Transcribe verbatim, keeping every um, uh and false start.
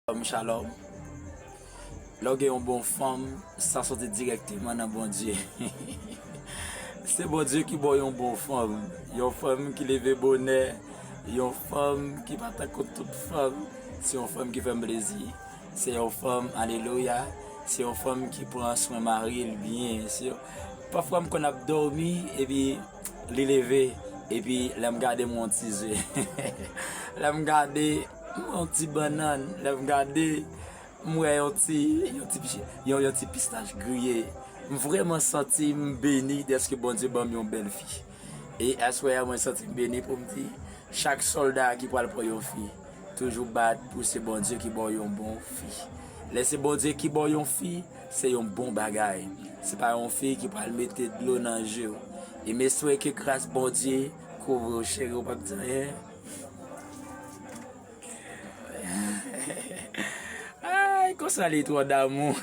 Shalom, shalom. Lè w gen yon bon fanm, sa soti dirèkteman nan Bondye. Se Bondye ki ba w yon bon fanm. Yon fanm ki leve bonè. Yon fanm ki pa tankou tout fanm. Se yon fanm ki fè m plezi. Se yon fanm, alelouya. Se yon fanm ki pran swen mari l byen. Se yon... Pafwa m konn ap dòmi, epi li leve, epi lè m gade m wè yon ti ze. Lè m gade m wè yon ti bannann, lè m gade m wè yon ti, yon ti, yon, yon ti pistach griye. M vrèman santi m beni dèske Bondye ban m yon bèl fi. E aswè a, mwen santi m beni pou m di, chak sòlda ki pral pran yon fi, toujou bat pou se Bondye ki ba w yon bon fi. Lè se Bondye ki ba w yon fi, se yon bon bagay. Se pa yon fi ki pral mete dlo nan je w. E m espere ke gras Bondye kouvri w, cheri, w p ap di anyen. Ay, konsa li twò damou.